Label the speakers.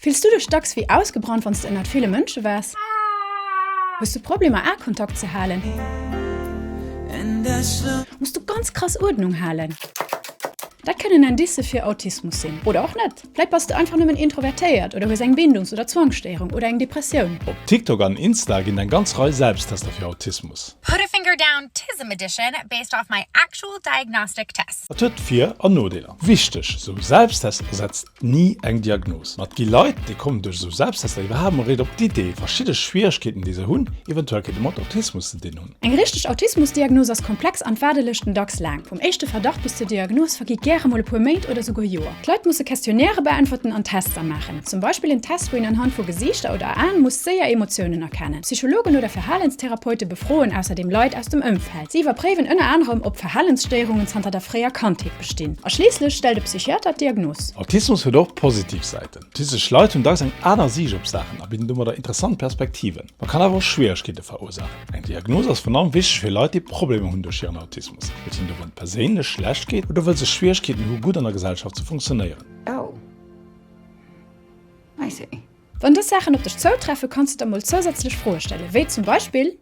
Speaker 1: Fills du dech dacks wéi ausgebrannt, wann s de ënnert ville Mënsche waars? Hues du Problemer Aekontakt ze halen? Muss du ganz krass Uerdnung halen? Dat kënnen Indicë fir Autismus sinn. Oder och net. Vläit bass de einfach nëmmen introvertéiert oder hues eng Bindungs oder Zwangsstéierung oder eng Depressioun.
Speaker 2: Op TikTok an Insta ginn eng ganz Rei Selbsttester fir Autismus.
Speaker 3: Put a finger down tism edition based off my actual diagnostic tests.
Speaker 2: Dat huet Vir an Nodeeler. Wichteg, Esou Selbsttest ersetzt ni eng Diagnos. Ma et gi Leit, déi kommen duerch esou Selbsttester iwwerhaapt mol réischt op d'Idee, verschidde Schwieregkeeten, déi se hunn, eventuell kéinte mat Autismus ze dinn hunn.
Speaker 1: Eng richteg Autismusdiagnos ass komplex an d'Waardelëschten dacks laang. Vum éischte Verdacht bis zur Diagnos vergi gäre mol e puer Méint oder souguer Joer. D'Leit musse Questionnairë beäntwerten an Tester maachen. Zum Beispill en Test, wou een anhand vu Gesiichter oder Aen muss séier Emotiounen erkennen. Psychologen oder Verhalenstherapeulte befroen ausserdeem Leit aus dem Ëmfeld. Si iwwerpréiwen ënner anerem, ob Verhalensstéierungen zanter der fréier Kandheet bestinn. A schliisslech stellt e Psychiater d'Diagnos.
Speaker 2: Autismus huet och positiv Säiten. Autistesch Leit hunn dacks eng aner Siicht op Saachen a bidden domadder interessant Perspektiven. Ma kann awer och Schwieregkeete verursaachen. Eng Diagnos ass virun allem wichteg fir Leit, déi Problemer hunn duerch hiren Autismus, well et hinnen dowéint perséinlech schlecht geet oder wëll se Schwieregkeeten hu gutt an der Gesellschaft ze funktionéieren.
Speaker 4: Oh. I see.
Speaker 1: Wann dës Saachen op dech zoutreffe, kanns du der mol zousätzlech Froe stellen, wéi zum Beispill.